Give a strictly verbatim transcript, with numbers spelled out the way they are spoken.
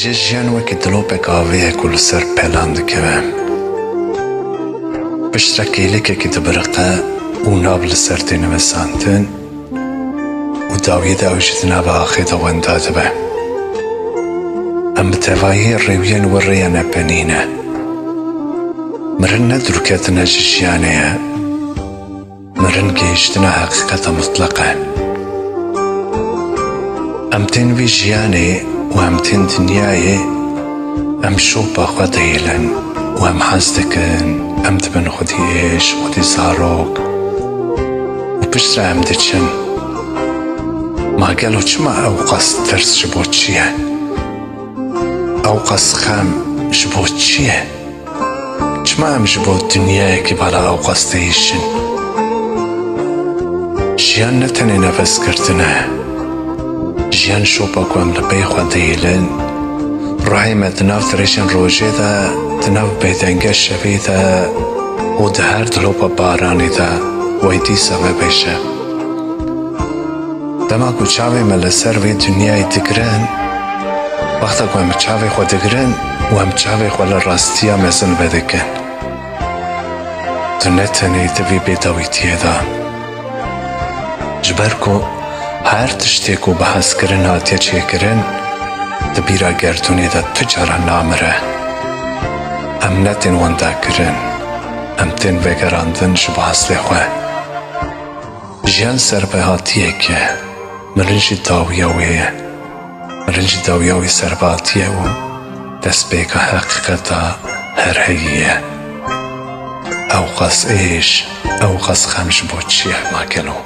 Ji jiyan wekî dilopek avê ye ku li ser pelan dikeve. Piştre kêlekekî dibiriqe û nav li ser tê nivîsandin û dawiyê de ew jî di nava axê de wenda dibe. Em bi tevayî rêwiyên wir rêya nepenî ne. Mirin ne dûrketina ji jiyanê ye. Mirin gihîştina heqîqeta mitleq e. Em tên vî jiyanê û em tên dinyayê, em şopa xwe dihêlin û em hez dikin, em dibin xwedî êş, xwedî zarok û piştre em diçin. Ma gelo çima ew qas tirs ji bo çi ye? Ew qas xem ji bo çi ye? Çima em ji bo dinyayekî vala ewqas dihêşin? Jiyan ne tenê nefesgirtin e. Jiyan şopa ku em li pey xwe dihêlin, ruhê me di nav dirêjên rojê de, di nav bêdengiya şevê de û di her dilopa baranê de wey dîsa vebêje. Dema ku çavê me li ser vê dinyayê digirin, wexta ku em çavê xwe digirin û em çavê xwe li rastiya mezin vedikin, tu ne tenê di vî bêdawîtiyê de. Ji ber ku her tiştê ku bi hezkirin hatiye çêkirin, di bîra gerdûnê de tu cara namire. Em ne tên wendakirin, em tên vegerandin ji bo heslê xwe. Jiyan serbihatiyek e, mirin jî dawiya wê ye. Mirin jî dawiya wê serbihatî ye û destpêka heqîqeta her heyî ye. Ew qas êş, ew qas xem ji bo çi ye, ma gelo?